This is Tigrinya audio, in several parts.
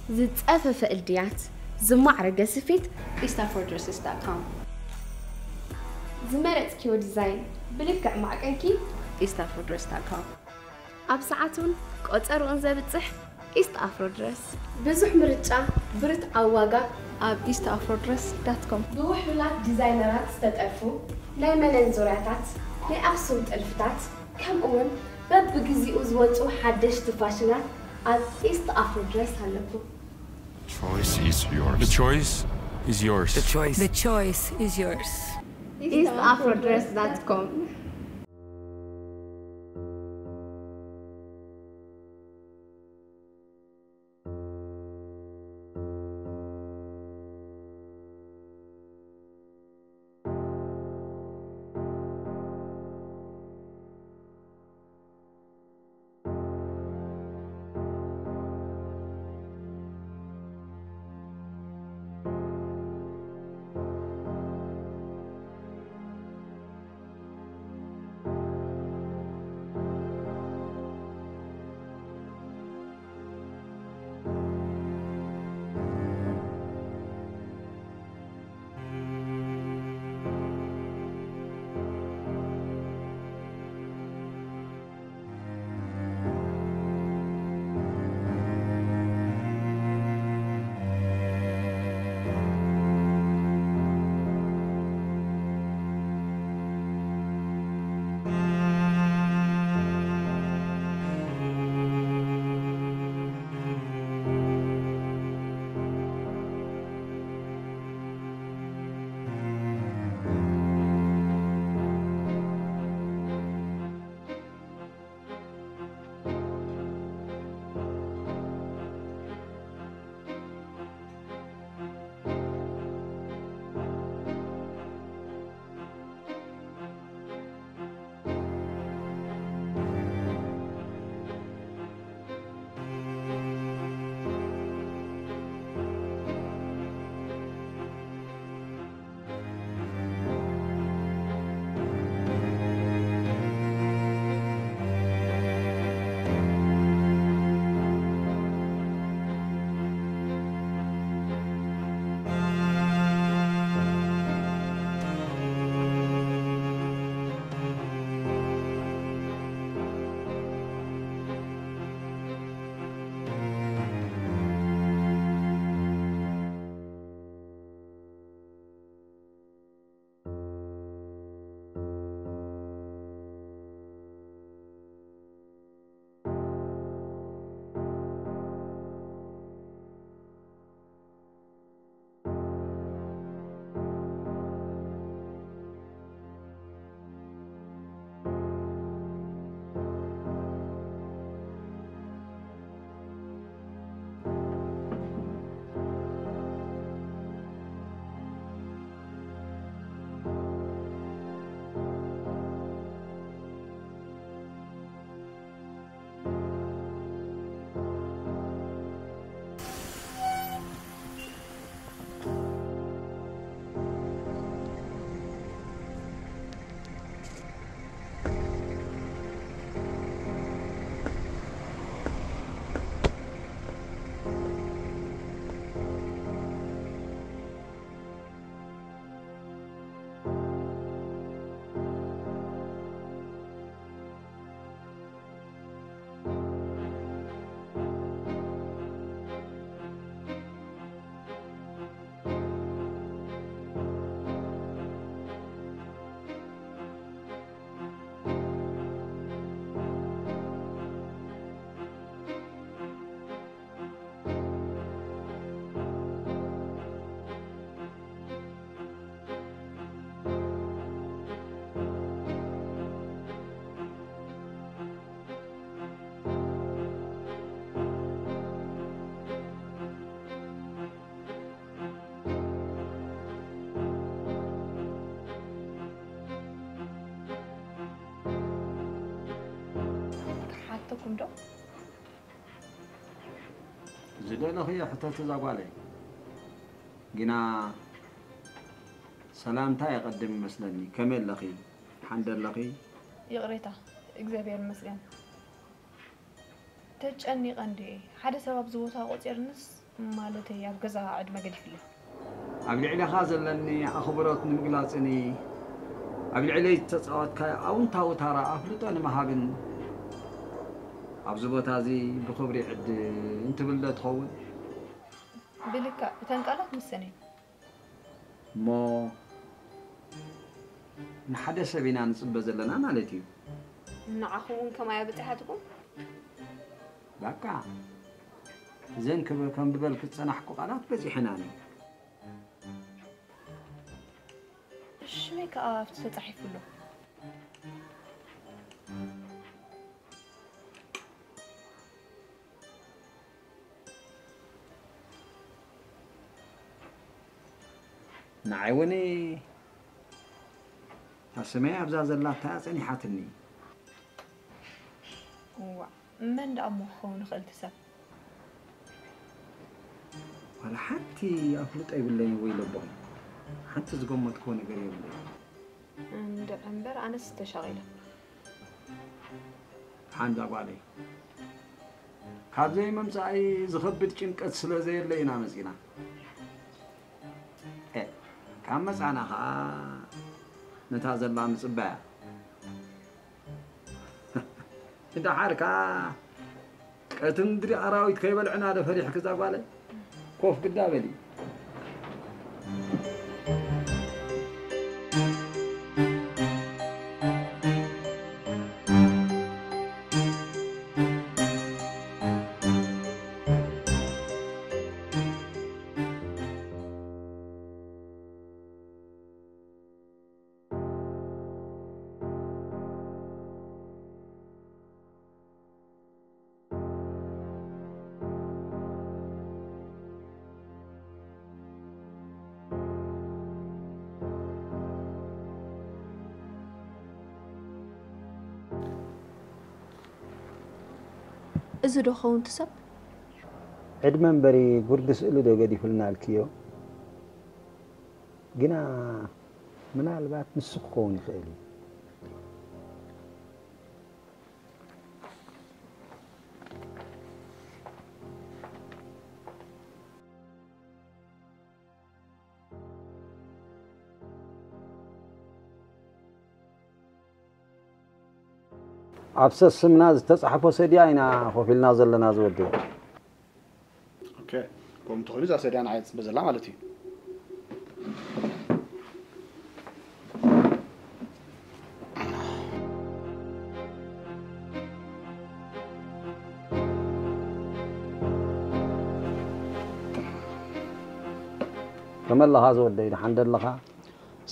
ዝጸፈፈ እልድያት፣ ዝማዕረገ ስፌት፣ ኢስት ኣፍሮ ድረስስ ዳት ኮም። ዝመረጽክዮ ዲዛይን ብልክዕ ማዕቀንኪ፣ ኢስት ኣፍሮ ድረስ ዳት ኮም። ኣብ ሰዓቱን ቆጸርኡን ዘብጽሕ ኢስት ኣፍሮ ድረስ። ብዙሕ ምርጫ፣ ብርትዓዊ ዋጋ፣ ኣብ ኢስት ኣፍሮ ድረስ ዳት ኮም። ብውሕሉላት ዲዛይነራት ዝተጠልፉ ናይ መነን ዙርያታት፣ ናይ ኣኽሱም ጥልፍታት፣ ከምኡውን በብግዚኡ ዝወጹ ሓደሽቲ ፋሽናት ኣብ ኢስት ኣፍሮ ድረስ ኣለኩም። Choice is yours. The choice is yours. The choice. The choice is yours. ኢስት ኣፍሮ ድረስ ዳት ኮም። ክሓተኩም ዶ? ዝደለኽዮ ሕተቲ እዛ ጓለይ። ግና ሰላምታ የቐድም ይመስለኒ። ከመይ ኣለኺ? ሓንደ ኣለኺ? ይቕሬታ፣ እግዚኣብሔር ይመስገን። ተጨኒቐ እንድየ። ሓደ ሰብ ኣብዚ ቦታ ቆጺርንስ ማለተይ ኣብ ገዛ ዕድመ ገዲፍለይ። ኣብ ልዕሊኻ ዘለኒ ኣኽብሮት ንምግላጽን ኣብ ልዕለይ ዝተጻወትካዮ ኣውንታዊ ታራ ኣፍልጦ ንምሃብን ኣብዚ ቦታ እዚ ብኽብሪ ዕድም ትብል ዶ ትኸውን? ብልክዕ እተን ቃላት ንሰን እየን። እሞ ንሓደ ሰብ ኢና ንጽበ ዘለና ማለት እዩ። ንዓኹም እውን ከማይ ኣብጺሓትኩም? በቃ እዘን ክብ- ከም ብበልኪ ዝጸናሕኩ ቃላት በጺሐናኒ። ሽመይ ከኣ ኣብቲ ተጻሒፉ ኣሎ። ንዓይ እውን እታ ስመይ ኣብዛ ዘላታ እያ ጸኒሓትኒ። እዋ መን ደኣ እሞ ክኸውን ይኽእል እቲ ሰብ? ዋላ ሓንቲ ኣፍልጦ የብለይን ወይ ለቦይ ሓንቲ ዝገመትክዎ ነገር የብለይን። እንድዒ እምበር ኣነስ ተሻቒለ። ሓንዛ ጓለይ ካብ ዘይምምጻእይ ዝኸብድ ጭንቀት ስለ ዘየለ ኢና መጺና። ኤ፣ ካብ መጻና ኸኣ ነታ ዘላ ምጽባያ። ድሓር ከኣ ቀትሪ ምድሪ ኣራዊት ከይበልዑና ዶ ፈሪሕኪ እዛ ጓለይ? ኮፍ ግዳ በሊ። እዚ ዶ ኸውን እቲ ሰብ? ዕድመ እምበሪ ጉርዲ ስእሊ ዶ ገዲፉልና ኣልክዮ? ግና ምናልባት ንሱ ክኸውን ይኽእል እዩ። ኣብ ሰስምና ዝተጻሕፎ ሰድያ ኢና ኮፍ ኢልና ዘለና ዝወዲ። ኦኬ፣ ከምኡ እንተኾይኑ እዛ ሰድያ ንዓይ ትጽበ ዘላ ማለት እዩ። ከመይ ኣለኻ ዝወደይ፣ ደሓን ዶ ኣለኻ?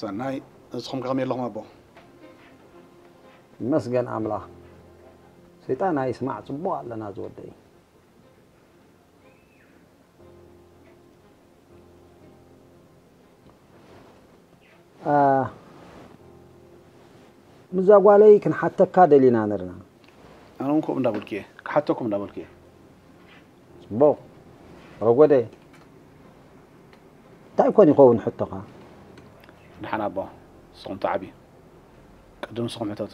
ሰናይ፣ ንስኹም ከ ከመይ ኣለኹም ኣቦ? ይመስገን ኣምላኽ። ሰይጣን ኣይስማዕ፣ ጽቡቕ ኣለና ዝወደይ። አ፣ ምዛ ጓለይ ክንሓተካ ደሊና ነርና። ኣነ እውን ከምኡ እንዳበልኩ እየ፣ ክሓተኩም እንዳበልኩ እየ። ጽቡቕ ረጎደ፣ እንታይ ኮን ይኸውን ሕቶኻ? ደሓን ኣቦ፣ ንስኹም ተዓብዩ፣ ቅድም ንስኹም ሕተቱ።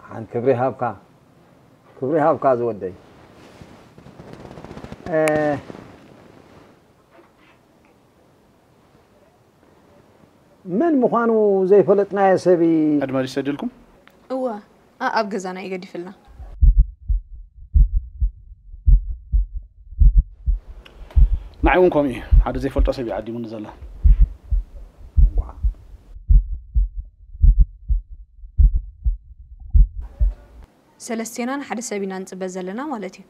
ሓን ክብሪ ሃብካ፣ ክብሪ ሃብካ ዝወደይ። እ፣ መን ምዃኑ ዘይፈለጥናዮ ሰብ እዩ። ዕድመ ድዩ ሰዲልኩም? እወ፣ ኣ-፣ ኣብ ገዛና እዩ ገዲፍልና። ንዓይ እውን ከምኡ እዩ። ሓደ ዘይፈልጦ ሰብ እዩ ዓዲሙኒ ዘሎ። ሰለስቴና ንሓደ ሰብ ኢና ንጽበ ዘለና ማለት እዩ።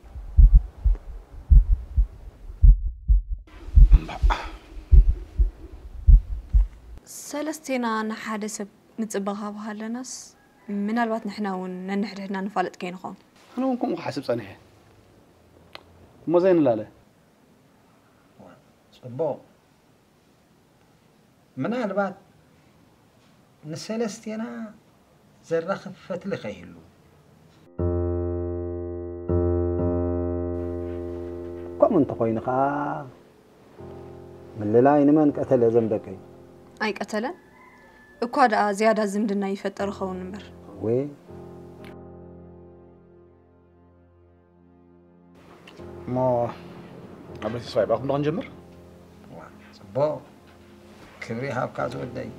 ሰለስቴና ንሓደ ሰብ ንጽበ ካብ ሃለናስ፣ ምናልባት ንሕና እውን ነንሕድሕድና ንፋለጥ ከይንኸውን። ኣነ እውን ከምኡ ክሓስብ ጸኒሐ። እሞ ዘይንላለ። ጽቡቕ። ምናልባት ንሰለስቴና ዘራኽብ ፈትሊ ከይህሉ። ከምኡ እንተኾይኑ ኸኣ፣ ምልላይ ንመን ቀተለ እዞም ደቀይ? ኣይቀተለን። እኳ ደኣ ዝያዳ ዝምድና ይፈጠር ይኸውን እምበር። ወይ እሞ ኣብ ቤተሰብ ባኹም ዶ ክንጀምር? ዋ፣ ጽቡቕ። ክብሪ ሃብካ ዝወደይ።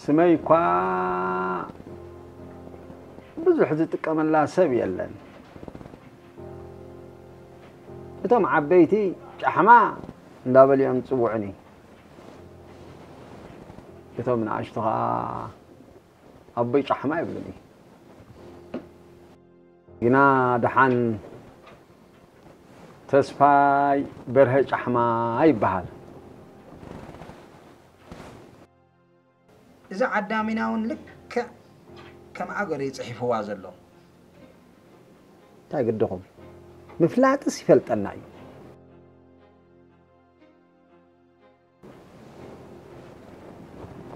ስመይ እኳ ብዙሕ ዝጥቀመላ ሰብ የለን። እቶም ዓበይቲ ጫሕማ እንዳበሉ እዮም ዝፅውዑኒ። እቶም ንኣሽቱ ኸዓ ኣቦይ ጫሕማ ይብሉኒ። ግና ደሓን ተስፋይ በርሀ ጫሕማ ይበሃል። እዛ ዓዳሚና እውን ልክዕ ከም ኣገር እዩ ጽሒፍዋ ዘሎ። እንታይ ግድኹም? ምፍላጥስ ይፈልጠና እዩ።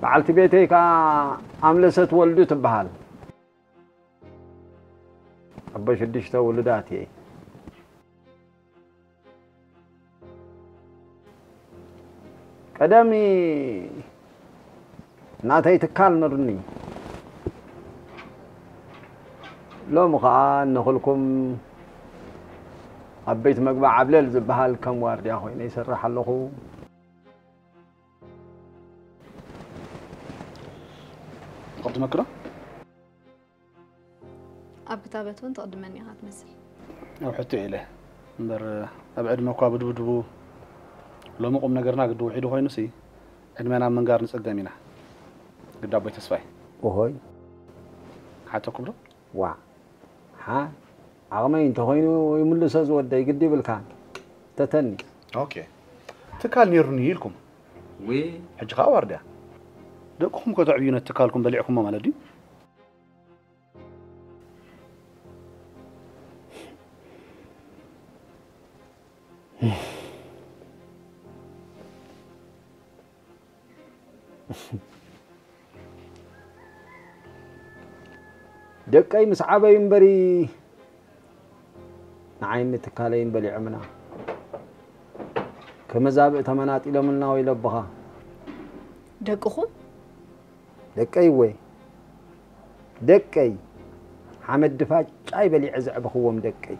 በዓልቲ ቤተይ ከኣ ኣምለሰት ወልዱ ትበሃል። ኣቦ ሽዱሽተ ውሉዳት እየ። ቀደም ናተይ ትካል ነሩኒ። ሎሚ ኸዓ ንኹልኩም ኣብ ቤት መግቢ ዓብለል ዝበሃል ከም ዋርድያ ኮይነ ይሰርሕ ኣለኹ። ትቕድመኪ ዶ? ኣብ ክታበት እውን ትቕድመኒ ኢኻ ትመስል። ኣብ ሕቶ ኢለ እምበር ኣብ ዕድመ እኳ ብድብድቡ ሎሚ ቁም ነገርና ግዲ ውሒዱ ኮይኑሲ ዕድመና ኣብ ምንጋር ንጸገም ኢና። ግዲ ኣቦይ ተስፋይ። ኦሆይ። ሓተኩም ዶ? ዋዕ። ሓ ዓቕመይ እንተኾይኑ ይምልሶ ዝወደይ ግዲ ይብልካን። ተተኒ። ኦኬ። ትካል ነይሩኒ ኢልኩም። ዊ ሕጂ ኸዓ ዋርድያ። ደቅኹም ከተዕብዩ ነቲ ትካልኩም በሊዕኩሞ ማለት ድዩ? ደቀይ ምስ ዓበዩ እምበሪ ንዓይን ንትካለይን በሊዖምና። ከመዛብእ ተመናጢሎምልና ወይ ለብኻ። ደቅኹም? ደቀይ ወይ ደቀይ ሓመድ ድፋጫይ በሊዐ ዘዕበኽዎም ደቀይ።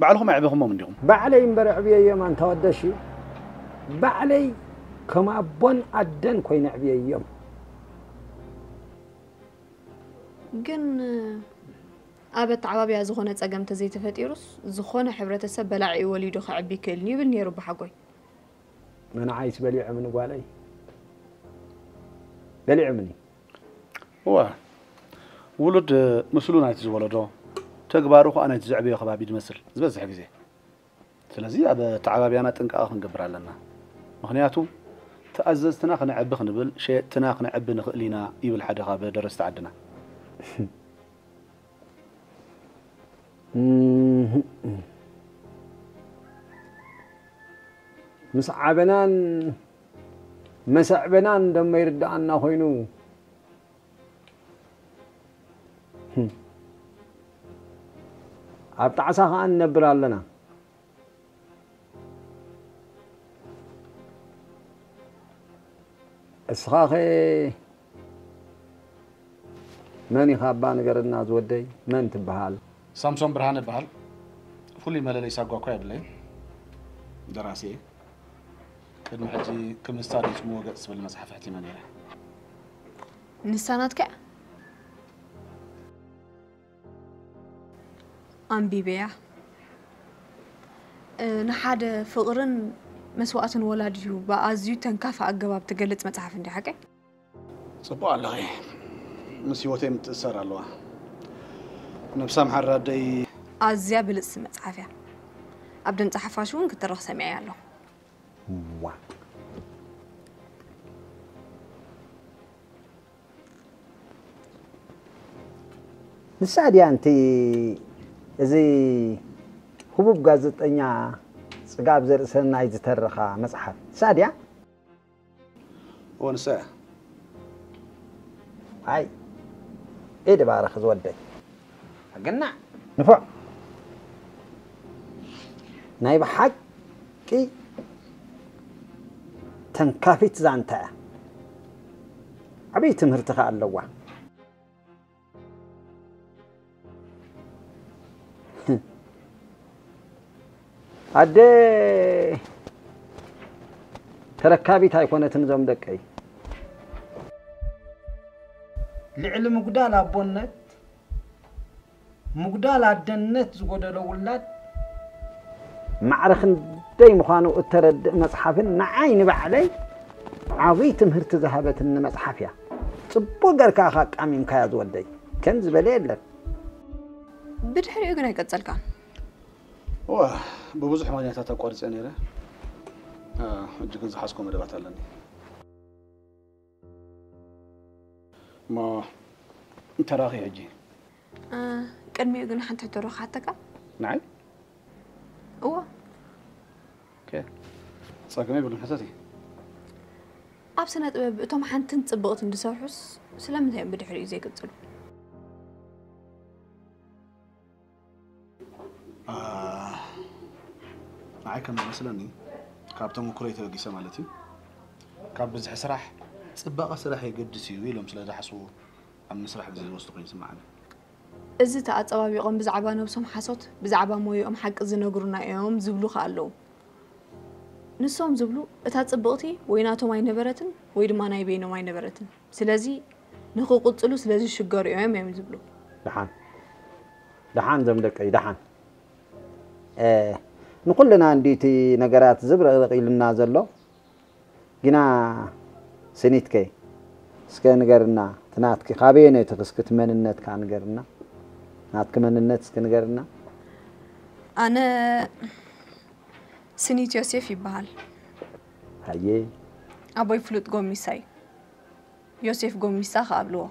ባዕልኹም ኣዕቢኹሞም እንዲኹም። ባዕለይ እምበር ኣዕብየዮም ኣንታ ወደሽ። ባዕለይ ከም ኣቦን ኣደን ኮይነ ኣዕብየዮም። ግን ኣብ ኣተዓባብያ ዝኾነ ጸገም ተዘይተፈጢሩስ ዝኾነ ሕብረተሰብ በላዒኡ ወሊዱ ከዕቢ ይክእልን ይብል ነይሩ ኣቦሓጎይ። መናዓይስ በሊዖምኒ ጓለይ። በሊዖምኒ። እወ ውሉድ ምስሉ ናይቲ ዝወለዶ ተግባሩ ከኣ ናይቲ ዘዕበዮ ከባቢ ዝመስል ዝበዝሕ ግዜ። ስለዚ ኣብ ኣተዓባብያና ጥንቃቐ ክንገብር ኣለና። ምኽንያቱ ተኣዘዝትና ክነዕቢ ክንብል ሸየጥትና ክነዕቢ ንኽእል ኢና ይብል ሓደ ካብ ደረስቲ ዓድና። ምስ ዓበናን መሰዕበናን ደሞ ይርድኣና ኮይኑ ኣብ ጣዕሳ ከዓ ንነብር ኣለና። እስኻኸ መን ኢኻ እባ ንገረና ዝወደይ፣ መን ትበሃል? ሳምሶን ብርሃነ እበሃል። ፍሉይ መለለይ ሳጓ እኳ የብለይን። ደራሲ እየ። ቅድሚ ሕጂ ክምስታ ድዩ ጽምዎ ገጽ ትብል መጽሓፍ ሕቲመ ነይረ። ንሳ ናትካ እያ? ኣንቢበያ። እ፣ ንሓደ ፍቕርን መስዋእትን ወላዲኡ ብኣዝዩ ተንካፊ ኣገባብ ትገልጽ መጽሓፍ እንድያ ሓቀይ? ጽቡቕ ኣለኺ። ምስ ህይወተይ ምትእስሳር ኣለዋ። ነብሳ ምሓር ኣደይ ኣዝያ ብልጽቲ መጽሓፍ እያ። ኣብ ድምጺ ሓፋሽ እውን ክትርኽ ሰሚዐያ ኣለኹ። ዋ። ንሳ ድያ እንቲ እዚ ህቡብ ጋዜጠኛ ጽጋብ ዘርእሰናይ ዝተረኻ መጽሓፍ? ንሳ ድያ? እወ ንሳ እያ። ኣይ፣ ኢድ ባርኽ ዝወደይ። ግና ንፉዕ። ናይ ብሓቂ ተንካፊት ዛንታ እያ። ትምህርቲ ከኣ ኣለዋ። ኣደ ተረካቢት ኣይኮነትን እዞም ደቀይ። ልዕሊ ምጉዳል ኣቦነት፣ ምጉዳል ኣደነት ዝጎደሎ ውላድ። ማዕረ ክንደይ ምዃኑ እተረድእ መጽሓፍን ንዓይ ንባዕለይ ዓብይ ትምህርቲ ዝሃበትኒ መጽሓፍ እያ። ጽቡቕ ገርካ ኢኻ ኣቃሚምካያ ዝወደይ። ከም ዝበለ የለን። ብድሕሪኡ ግን ኣይቀጸልካን። እወ፣ ብብዙሕ ምኽንያታት ኣቋሪጸ ነይረ። እ፣ ሕጂ ግን ዝሓዝኮ መደባት ኣለኒ። እሞ እንተራኺ ሕጂ? እ፣ ቅድሚኡ ግን ሓንቲ ሕቶ ዶ ክሓተካ? ንዓይ? እወ። ኦኬ። ጸገም የብሉን፣ ሕተቲ። ኣብ ስነ ጥበብ እቶም ሓንትን ጽብቕትን ዝሰርሑስ ስለምንታይ እዮም ብድሕሪኡ ዘይቅጽሉ? አ፣ ንዓይ ከም ዝመስለኒ፣ ካብ ተመኩሮይ ተበጊሰ ማለት እዩ፣ ካብ ብዝሒ ስራሕ ጽባቐ ስራሕ የገድስ እዩ ኢሎም ስለ ዝሓስቡ ኣብ ምስራሕ ግዜ ዝወስዱ ኮይኑ ይስምዓኒ። እዚ ተኣጸባቢቖም ብዛዕባ ነብሶም ሓሶት፣ ብዛዕባ ሞይኦም ሓቂ ዝነግሩና እዮም ዝብሉ ከኣ ኣለዉ። ንሶም ዝብሉ እታ ጽብቕቲ ወይ ናቶም ኣይነበረትን ወይ ድማ ናይ በይኖም ኣይነበረትን። ስለዚ ንኽቕጽሉ ስለ ዝሽገሩ እዮም እዮም ዝብሉ። ደሓን ደሓን ዞም ደቀይ ደሓን። እ፣ ንኹልና እንዲቲ ነገራት ዝብርቕርቕ ኢሉና ዘሎ። ግና ስኒትከይ እስከ ንገርና፣ እቲ ናትኪ ካበየነይ ትኽስኪ፣ እቲ መንነትካ ንገርና። ናትኪ መንነት እስከ ንገርና። ኣነ ስኒት ዮሴፍ ይበሃል። ሃየ ኣቦይ ፍሉጥ ጎሚሳ እዩ። ዮሴፍ ጎሚሳ ክኣብልዎ።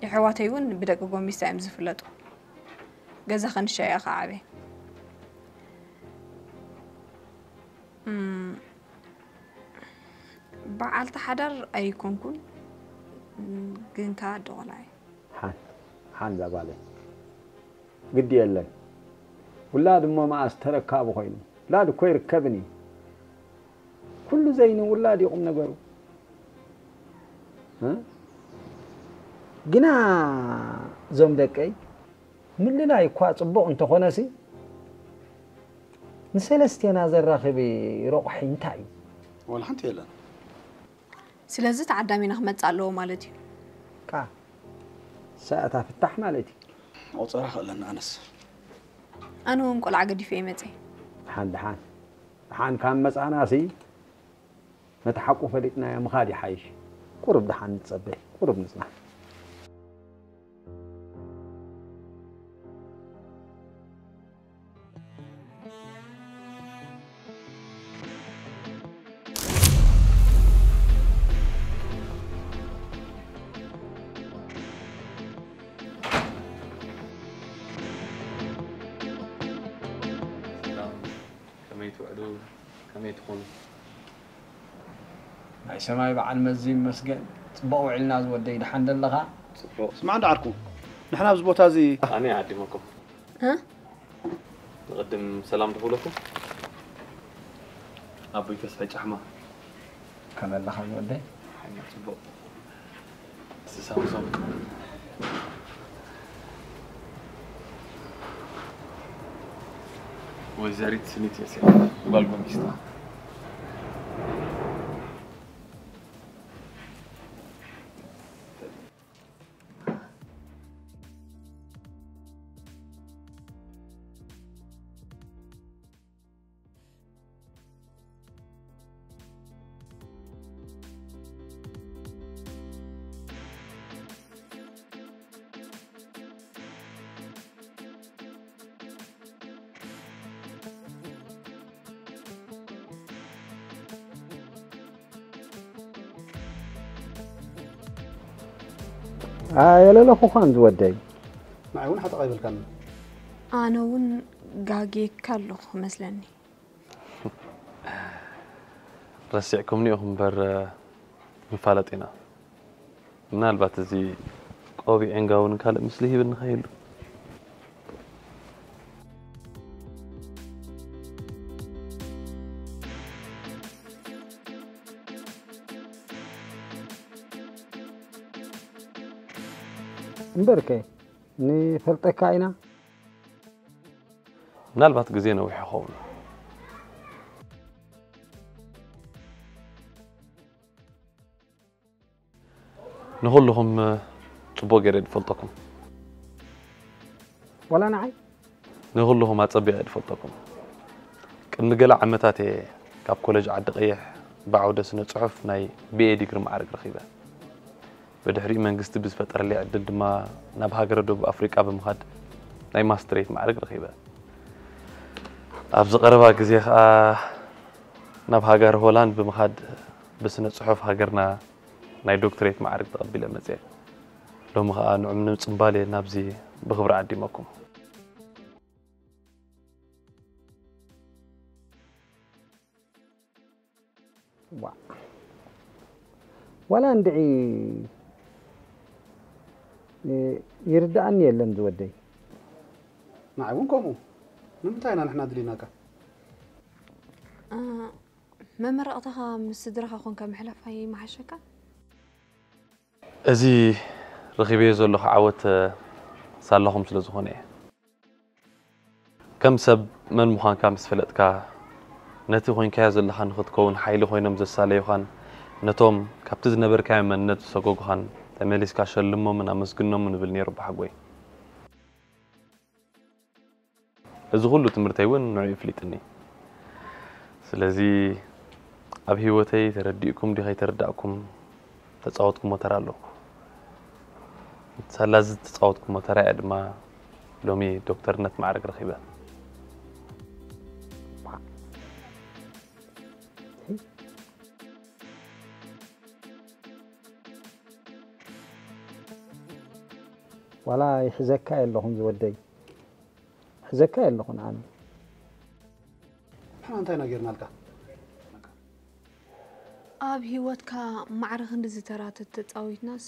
የሕዋተይ እውን ብደቂ ጎሚሳ እዮም ዝፍለጡ። ገዛ ከንሻ እያ ክዓበ። እም፣ በዓልቲ ሓዳር ኣይኮንኩን፣ እም፣ ግን ከኣ ኣደ ቆልዓ እየ። ሓን ሓን እዛ ጓለይ ግዲ የለን። ውላድ እሞ መኣስ ተረካቢ ኮይኑ ውላድ እኮ ይርከብን እዩ። ኩሉ ዘይኑ ውላድ እዩ ቁም ነገሩ። እ? ግና እዞም ደቀይ ምልላይ እኳ ጽቡቕ እንተኾነሲ ንሰለስቴና ዘራኽብ ረቑሒ እንታይ እዩ? ወላ ሓንቲ የለን። ስለዚ ተዓዳሚና ክመጽእ ኣለዎ ማለት እዩ። ካ ሰኣታ ፍታሕ ማለት እዩ። ቆጸራ ከለና ኣነስ ኣነ እውን ቆልዓ ገዲፈ ይመጽእ። ደሓን ደሓን ደሓን ካብ መጻናሲ ነቲ ሓቁ ፈሊጥናዮ ምኻድ ይሓይሽ። ቁሩብ ደሓን ንጸበ፣ ቁሩብ ንጽናሕ። ሰላም፣ ከመይ ትውዕሉ? ከመይ ትኾኑ? ናይ ሰማይ በዓል መዚ ይመስገን። ጽቡቕ ውዒልና ዝወደይ፣ ደሓን ደለኻ? ጽቡቕ። ስማዕ እንዳ ዓርኩ፣ ንሕና ኣብዚ ቦታ እዚ ኣነ ዓዲመኩም። እ? ንቕድም ሰላም ትብለኩም? ኣቦይ ተስፋይ ጫሕማ። ከመይ ኣለኻ ዝወደይ? ሓኛ ጽቡቕ። ሳምሶም። ወይዘሪት ስኒት ዮሴፍ ጓል ጎሚስታ። ኣየለለኹኻን ዝወደይ። ንዓይ እውን ሓጠቕ ኣይበልካን። ኣነ እውን ጋጌካ ኣለኹ መስለኒ። ረሲዕኩምኒ ኢኹም እምበር ንፋለጥ ኢና። ምናልባት እዚ ቆቢዕን ጋውንን ካልእ ምስሊ ሂብኒ ከይህሉ። እምበርከ ንፈልጠካ ኢና። ምናልባት ግዜ ነዊሕ ይኸውን። ንኹልኹም ጽቡቕ ገይረ ድፈልጠኩም። ዋላ ንዓይ ንኹልኹም ኣጸቢቐ ድፈልጠኩም። ቅድሚ ገለ ዓመታት እየ ካብ ኮሌጅ ዓዲ ቀይሕ ብዓውደ ስነ ጽሑፍ ናይ ቢኤ ዲግሪ ማዕረግ ረኺበ። ብድሕሪኡ መንግስቲ ብዝፈጠረለይ ዕድል ድማ ናብ ሃገረ ደቡብ ኣፍሪቃ ብምኻድ ናይ ማስትሬት ማዕረግ ረኺበ። ኣብዚ ቀረባ ግዜ ኸኣ ናብ ሃገር ሆላንድ ብምኻድ ብስነ ጽሑፍ ሃገርና ናይ ዶክትሬት ማዕርግ ተቐቢለ መጽየ። ሎሚ ኸኣ ንዑም ንምጽንባል እየ ናብዚ ብኽብሪ ዓዲመኩም። ዋላ እንድዒ ይርድኣኒ የለን ዝወደይ። ንዓይ እውን ከምኡ። ንምንታይ ኢና ንሕና ድሊናካ? መመረቕታኻ ምስ ስድራኻ ኮንካ ምሕላፍ ኣይመሓሸካ? እዚ ረኺበዮ ዘለኹ ዓወት ሳላኹም ስለ ዝኾነ እየ። ከም ሰብ መን ምዃንካ ምስ ፈለጥካ፣ ነቲ ኮይንካዮ ዘለኻ ንኽትከውን ሓይሊ ኮይኖም ዘሳለዩኻን ነቶም ካብቲ ዝነበርካዮ መንነት ዝሰጎጉኻን ተመሊስካ ሸልሞምን ኣመስግኖምን እብል ነይሩ ኣቦሓጎይ። እዚ ኩሉ ትምህርተይ እውን ንዕኡ ኣፍሊጥኒ። ስለዚ ኣብ ህይወተይ ተረዲእኩም ድዩ ከይተረዳእኩም ተጻወትኩሞ ተራ ኣሎ። ሳላ እዚ ዝተጻወትኩሞ ተራ እየ ድማ ሎሚ ዶክተርነት ማዕረግ ረኺበ። ዋላ ይሕዘካ የለኹን ዝወደይ። ሕዘካ የለኹን ኣነ። ንሕና እንታይ ኢና ጌርናልካ? ኣብ ህይወትካ ማዕረ ክንድዚ ተራ ተተጻዊትናስ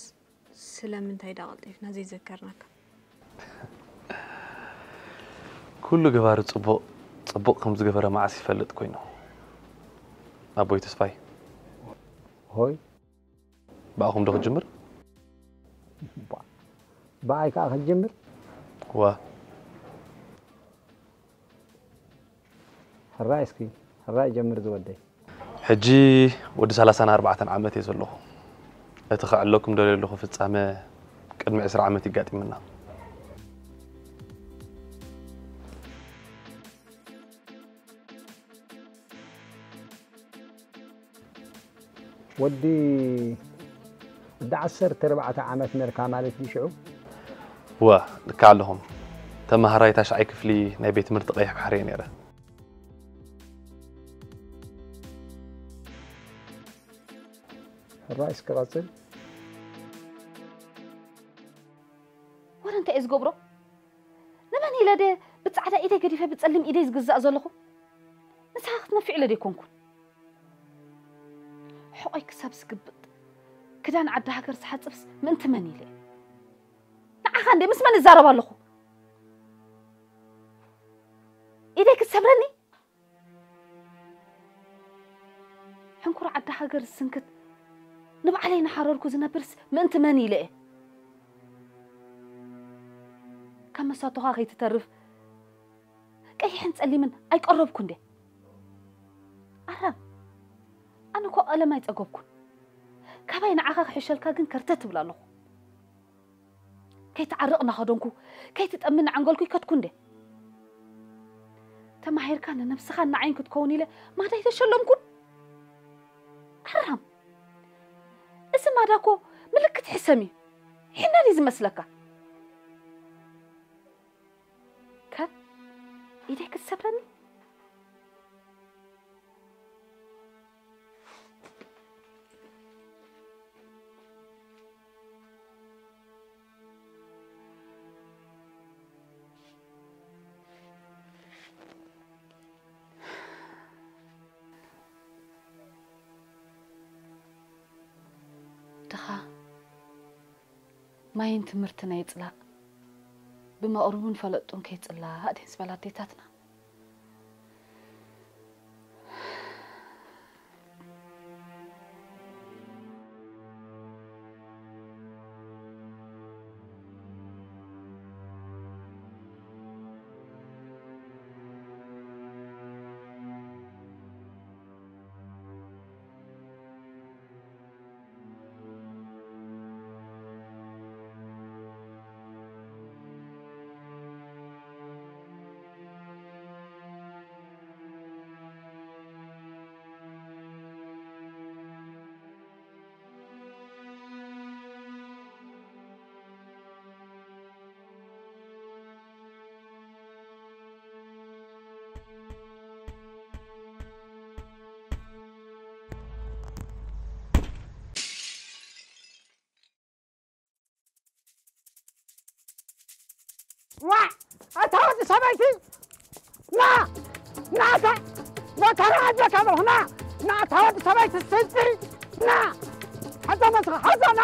ስለምንታይ ዳ ቀልጢፍና ዘይዘከርናካ? ኩሉ ገባሪ ጽቡቕ ጽቡቕ ከም ዝገበረ መዓስ ይፈልጥ ኮይኑ። ኣቦይ ተስፋይ። ሆይ ብኣኹም ዶ ክጅምር? ብኣይ ከዓ ክጅምር? ዋ ሕራይ እስኪ ሕራይ ጀምር ዝወደይ። ሕጂ ወዲ ሰላሳን ኣርባዕተን ዓመት እየ ዘለኹ። እቲ ክዕለኩም ደልየ ኣለኹ ፍጻመ ቅድሚ ዕስራ ዓመት ይጋጢምና። ወዲ ወዲ ዓሰርተ ኣርባዕተ ዓመት ነርካ ማለት ድዩ ሽዑ? እወ ልካ ኣለኹም። ተማሃራይ ታሽዓይ ክፍሊ ናይ ቤት ትምህርቲ ቀይሕ ባሕሪ እየ ነይረ። ሕራይ እስኪ ቀጽል። ወረ እንታይ እየ ዝገብሮ? ንመን ኢለ ድየ ብጻዕዳ ኢደይ ገዲፈ ብጸሊም ኢደይ ዝግዛእ ዘለኹ? ንስኻ ክትነፍዕ ኢለ ደይኮንኩን። ሕቖይ ክሳብ ዝግብጥ ክዳን ዓዲ ሃገር ዝሓጽብስ ምእንቲ መን ኢለ እየ? ንዓኻ እንደ ምስ መን እዛረብ ኣለኹ? ኢደይ ክትሰብረኒ? ሕንኩር ዓዲ ሃገር ዝስንክት ንባዕለይ እናሓረርኩ ዝነብርስ ምእንቲ መን ኢለ እየ? ካብ መሳቶኻ ከይትተርፍ ቀይሕን ጸሊምን ኣይቀረብኩ እንደ ኣራም ኣነ እኮ ቀለም ኣይጸገብኩን። ካባይ ንዓኻ ክሕሸልካ ግን ከርተት ትብል ኣለኹ። ከይትዓርቕ እናኸደንኩ ከይትጠሚ እናዓንገልኩ ይከድኩ እንደ ተማሂርካ ንነብስኻን ንዓይን ክትከውን ኢለ ማዳ ኣይተሸለምኩን። ኣራም እዚ ማዳ እኮ ምልክት ሕሰም እዩ። ሒና ድዩ ዝመስለካ? ከ ኢደይ ክትሰብረኒ? ድኻ ማይን ትምህርትን ኣይጽላእ፣ ብመቕርቡን ፈለጡን ከይጽላእ ድየን ዝበላ ኣዴታትና። ዋ! ኣታ ወዲ ሰበይቲ! ና! ና ኣታ! መከራ ኣጆካ ኣለኹ፣ ና! ና ኣታ ወዲ ሰበይቲ ስልጢ! ና! ሓዛ መስኻ፣ ሓዛ ና!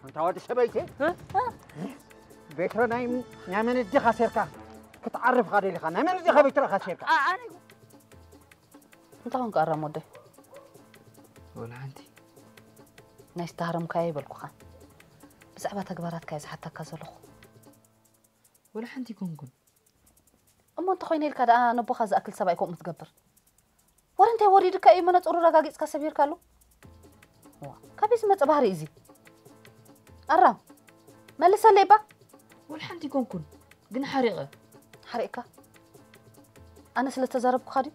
ኣንታ ወዲ ሰበይቲ፣ እ? እ? ቤትሮ ናይ፣ ናይ መን እዲ ካሴርካ ክትዓርፍ ኻ ደሊኻ? ናይ መን እዲኻ ቤትሮ ካሴርካ? ኣ-፣ ኣነ እንታይ ኾንካ ኣራም ወደይ? ወላ ሓንቲ። ናይ ዝተሃረምካዮ ይበልኩኻ። ብዛዕባ ተግባራትካ እየ ዝሓተካ ዘለኹ። ወላ ሓንቲ ኣይኮንኩን። እሞ እንተኾይነ ኢልካ ደኣ ነቦኻ ዝኣክል ሰብኣይ ከምኡ ትገብር? ወረ እንታይ ወሪድካ እዩ መነጽሩ ረጋጊጽካ ሰቢርካሉ? ዋ፣ ካበይ ዝመጸ ባህሪ እዚ? ኣራም፣ መልሰለይ እባ። ወላ ሓንቲ ኣይኮንኩን፣ ግን ሓሪቐ። ሓሪቕካ? ኣነ ስለ ተዛረብኩኻ ድዩ?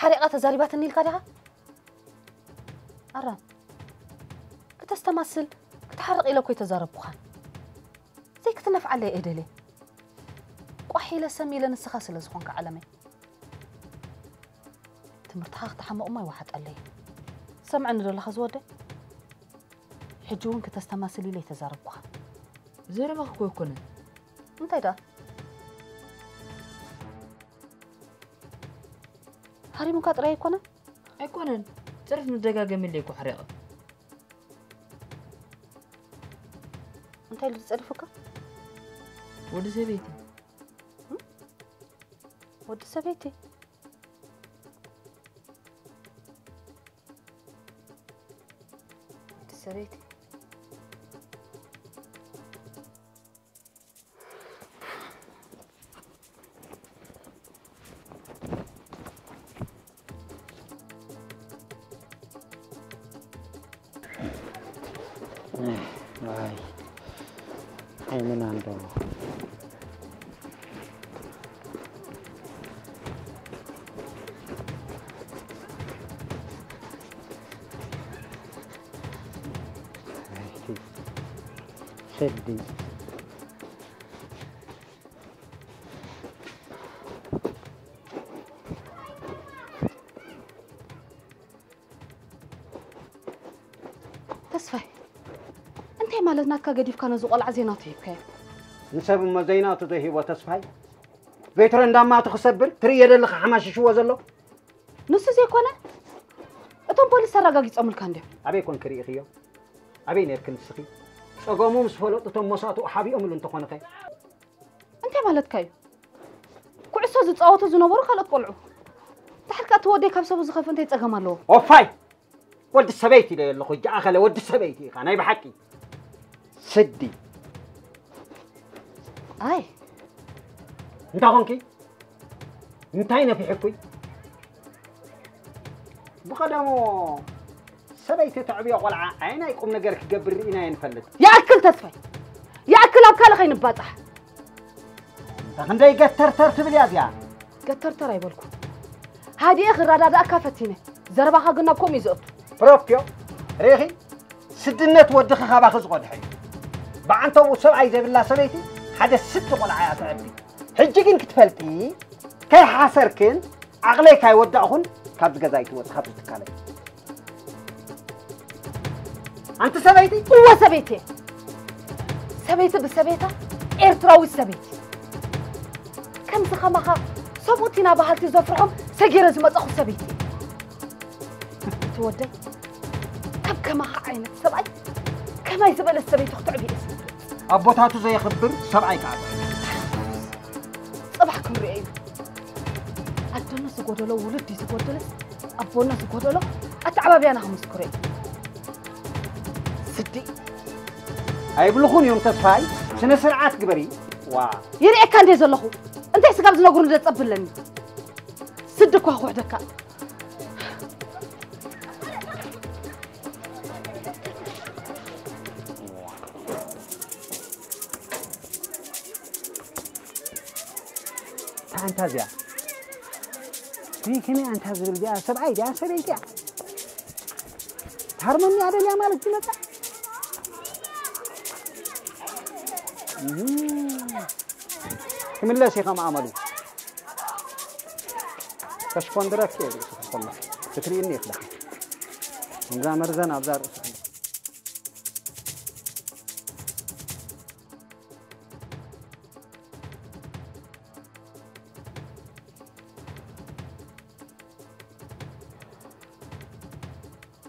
ሓሪቓ ተዛሪባትኒ ኢልካ ዲኻ? ኣራም፣ ክተስተማስል፣ ክትሓርቕ ኢለ እኮ ኣይተዛረብኩኻን። ዘይክትነፍዓለይ እየ ደልየ። ቋሕ ኢለ ሰም ኢለ ንስኻ ስለ ዝኾንካ ዓለመይ። ትምህርትኻ ክትሓምቕ እሞ ኣይወሓጠለይ። ትሰምዐኒ ዶ ኣለኻ ዝወደይ? ሕጂ እውን ክተስተማስል ኢለ ኣይተዛረብኩኻን። ዘረባኺ እኮ ኣይኮነን። እንታይ ደኣ? ሃሪሙካ ጥራይ ኣይኮነን? ኣይኮነን። ጽርፍ ምደጋገምለይ እኮ ሓሪቐ። እንታይ ኢሉ ዝጸድፍካ? ወዲ ሰበይቲ። እም? ወዲ ሰበይቲ? ወዲ ሰበይቲ? ኣይ፣ ዓይንና እንዶ። ኣይ፣ ስዲ። ተስፋይ፣ እንታይ ማለት ናትካ ገዲፍካ ነዚ ቆልዓ ዘይናቱ ሂብካዮ? ንሰብ እሞ ዘይናቱ ዘይሂቦ ተስፋይ፣ ቬትሮ እንዳማቱ ክሰብር ትርእዮ ዘለኻ ሓማሽሽዎ ዘሎ? ንሱ ዘይኮነ፣ እቶም ፖሊስ ኣረጋጊጾምልካ እንድዮም። ኣበይ ኮንኪ ርኢኽዮ? ኣበይ ነርኪ ንስኺ? ጸገሙ ምስ ፈለጡ እቶም መሳትኡ ሓቢኦምሉ እንተኾነ ኸ? እንታይ ማለትካ እዩ? ኩዕሶ ዝጻወቱ ዝነበሩ ካልኦት ቆልዑ። ድሓር ከኣ እቲ ወደይ ካብ ሰቡ ዝኸፍእ እንታይ ጸገም ኣለዎ? ኦፋይ! ወዲ ሰበይቲ ኢለ ኣለኹ፣ ሕጂ ኣኸለ ወዲ ሰበይቲ ኢኻ፣ ናይ ብሓቂ። ስዲ። ኣይ። እንታይ ኾንኪ? እንታይ ነፊሕኩይ? ብቐደሙ ሰበይቲ ተዕብዮ ቆልዓ ኣየናይ ቁም ነገር ክገብር ርኢና ኣይንፈልጥ። ይኣክል ተስፋይ፣ ይኣክል፣ ኣብ ካልእ ከይንባጻሕ። እንታ ክንደይ ገተርተር ትብል እያ እዚኣ? ገተርተር ኣይበልኩ። ሃዲኤ ክረዳድኣካ ፈቲነ። ዘረባኻ ግን ናብ ከምኡ እዩ ዘእቱ። ፕሮፍዮ፣ ርኢኺ? ስድነት ወድኺ ካባኺ ዝቐድሐ እዩ። ብዓንተብኡ ሰብኣይ ዘይብላ ሰበይቲ ሓደ ስዲ ቆልዓ እያ ተዕቢ። ሕጂ ግን ክትፈልጢ፣ ከይሓሰርክን ዓቕለይ ካይወዳእኹን ካብዚ ገዛ ኣይትወጽ፣ ካብዚ ትካለይ። ኣንቲ ሰበይቲ! እወ ሰበይቲ እየ። ሰበይቲ ብሰበይታ፣ ኤርትራዊት ሰበይቲ። ከምዚ ከማኻ ሰብኡት ኢና በሃልቲ ዘፍርሖም ሰጊረ ዝመጻኹ ሰበይቲ እየ። እቲ ወደይ ካብ ከማኻ ዓይነት ሰብኣይ ከማይ ዝበለት ሰበይቲ ክትዕቢ እየ ዝመርጽ። ኣቦታቱ ዘየኽብር ሰብኣይ ከኣ ጥዑይ። ጽባሕ ክንሪኦ ኢና። ኣደነት ዝጎደሎ ውሉድ ድዩ ዝጎድልስ ኣቦነት ዝጎደሎ ኣተዓባብያና ክምስክሮ እዩ። ስዲ። ኣይብልኹን እዮም ተስፋይ፣ ስነ ስርዓት ግበሪ። ዋ። ይርእየካ እንደ ዘለኹ እንታይ ስጋብ ዝነግሩ እንደ ጸብለኒ። ስዲ እኳ ክውሕደካ። ኣንታ እዚኣ። እይ፣ ከመይ ኣንታ ዝብል እዚኣ? ሰብኣይ ድያ? ሰበይቲ እያ? ትሃርመኒ እያ ደልያ ማለት እዩ መጻ? እም። ክምለስ እዩ ከም ኣመሉ። ከሽኮንድረክ እየ ርእስኺ ከሎ። ክትርእይኒ ኢኽላ። ከምዛ መርዘን ኣብዛ ርእስኺ።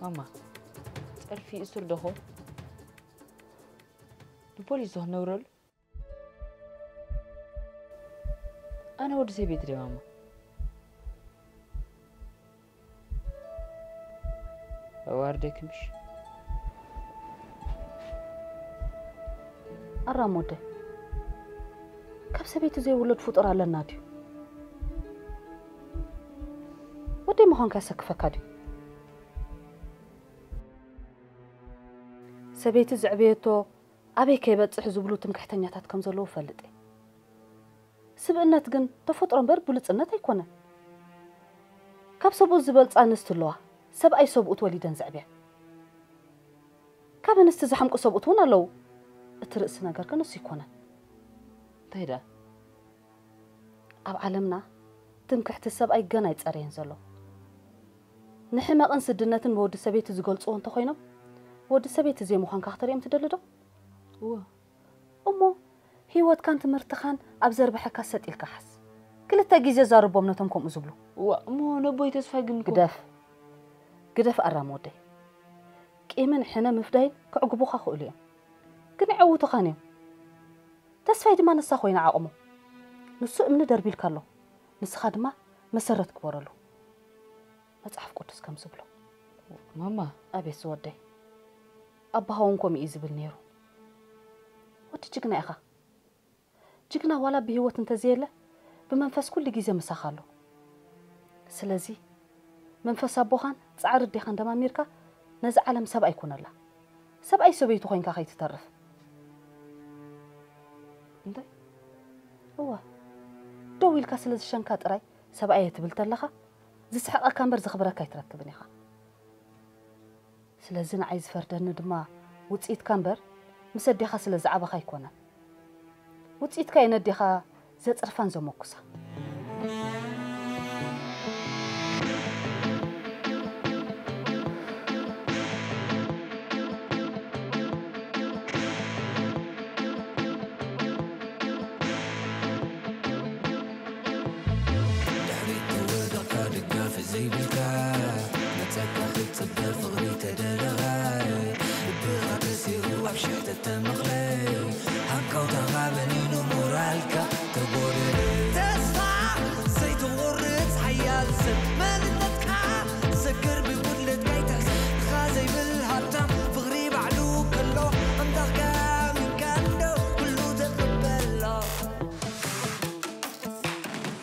ማማ፣ ጸርፊ እሱር ዶ ኾን? ንፖሊስ ዶ ክነግረሉ? ኣነ ወዲ ሰበይቲ ድየ ማማ? ኣዋርደኪ ምሽ? ኣራም ወደይ፣ ካብ ሰበይቲ ዘይውለድ ፍጡር ኣለና ድዩ? ወደይ ምዃንካ የሰክፈካ ድዩ? ሰበይቲ ዘዕበየቶ ኣበይ ከይበጽሕ ዝብሉ ትምክሕተኛታት ከም ዘለዉ እፈልጥ እየ። ስብእነት ግን ተፈጥሮ እምበር ብሉጽነት ኣይኮነን። ካብ ሰብኡት ዝበልጻ ኣንስቲ ኣለዋ፣ ሰብኣይ ሰብኡት ወሊደን ዘዕብያ። ካብ ኣንስቲ ዝሓምቁ ሰብኡት እውን ኣለዉ። እቲ ርእሲ ነገር ግን እሱ ኣይኮነን። እንታይ ደኣ? ኣብ ዓለምና ትምክሕቲ ሰብኣይ ገና ኣይጸረየን ዘሎ። ንሕመቕን ስድነትን ብወዲ ሰበይቲ ዝገልጽዎ እንተኾይኖም፣ ወዲ ሰበይቲ ዘይምዃንካ ክተርእዮም ትደሊ ዶ? እወ። እሞ ህይወትካን ትምህርትኻን ኣብ ዘርብሐካ ሰጥ ኢልካ ሓስ። ክልተ ግዜ ዛረቦም ነቶም ከምኡ ዝብሉ። እዋ፣ እሞ ነቦይ ተስፋይ ግን እኮ ግደፍ። ግደፍ ኣራም ወደይ። ቂምን ሕነ ምፍዳይን ከዕግቡኻ ክእሉ እዮም። ግን ኣየዕውቱኻን እዮም። ተስፋይ ድማ ንሳ ኮይና ዓቕሙ። ንሱ እምኒ ደርቢልካ ኣሎ። ንስኻ ድማ መሰረት ግበረሉ። መጽሓፍ ቅዱስ ከም ዝብሎ። ማማ። ኣቤት ዝወደይ። ኣቦኻ እውን ከምኡ እዩ ዝብል ነይሩ። ወዲ ጅግና ኢኻ። ጅግና ዋላ ብህይወት እንተዘየለ፣ ብመንፈስ ኩሉ ግዜ ምሳኻ ኣሎ። ስለዚ፣ መንፈስ ኣቦኻን ጻዕሪ ኣዴኻን ደማሚርካ፣ ነዚ ዓለም ሰብኣይ ኩነላ። ሰብኣይ ሰበይቱ ኮይንካ ከይትተርፍ። እንታይ? እወ፣ ደው ኢልካ ስለ ዝሸንካ ጥራይ ሰብኣየ ትብል ተለኻ፣ ዝስሕቐካ እምበር ዘኽብረካ ኣይትረክብን ኢኻ። ስለዚ ንዓይ ዝፈርደኒ ድማ ውጽኢትካ እምበር፣ ምስ ኣዴኻ ስለ ዝዓበኻ ኣይኮነን። ውጽኢትካ እየን ኣዴኻ ዘጽርፋን ዘመኩሳ። ድሕሪት ተወደቕካ ደጋፊ ዘይብልካ፣ መጸካ ክትጽበ ፍቕሪ ተደረኻ፣ ልብኻ ተሲሩ ኣብ ሽሕ ተተመኽለ፣ ሃንቀውታኻ በኒኑ ሞራልካ ተጎደለ። ተስፋ ዘይትቑርጽ ሓያል ሰብ መንነትካ፣ ሰግር ብጉድለትካ ኣይትሕሰብ። ንኻ ዘይብል ሃብታም ፍቕሪ ባዕሉ ከሎ፣ ኣምላኽካ ኣሚንካ እንዶ ኩሉ ተቐበሎ።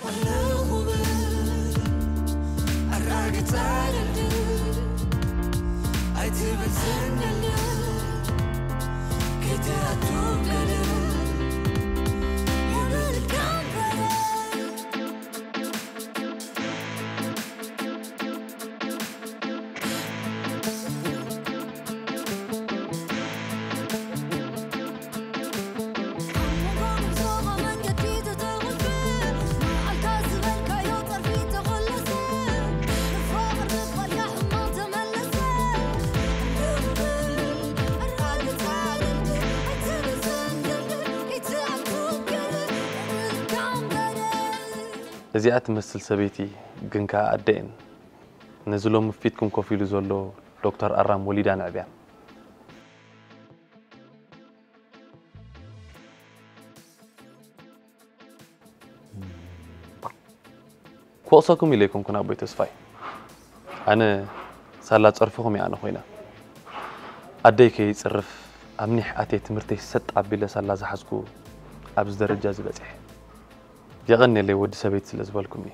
ኣለኹ በል፣ ኣራግጻ ደልድል፣ ኣይትበል ዘን ደልድል፣ ከይትኣቱ ገደል፣ የብልካን በደል። እዚኣ ትመስል ሰበይቲ ግን ከኣ ኣደ እየን። ነዚ ሎሚ ፊትኩም ኮፍ ኢሉ ዘሎ ዶክተር ኣራም ወሊዳን ኣዕብያን። ክወቕሰኩም ኢለ ኣይኮንኩን ኣቦይ ተስፋይ። ኣነ ሳላ ጸርፍኹም እየ ኣነ ኮይነ። ኣደይ ከይጽርፍ ኣብ ኒሕ ኣትየ ትምህርተይ ሰጥ ኣቢለ ሳላ ዝሓዝኩ ኣብዚ ደረጃ እዚ በጺሐ። የቐንየለይ ወዲ ሰበይቲ ስለ ዝበልኩምኒ።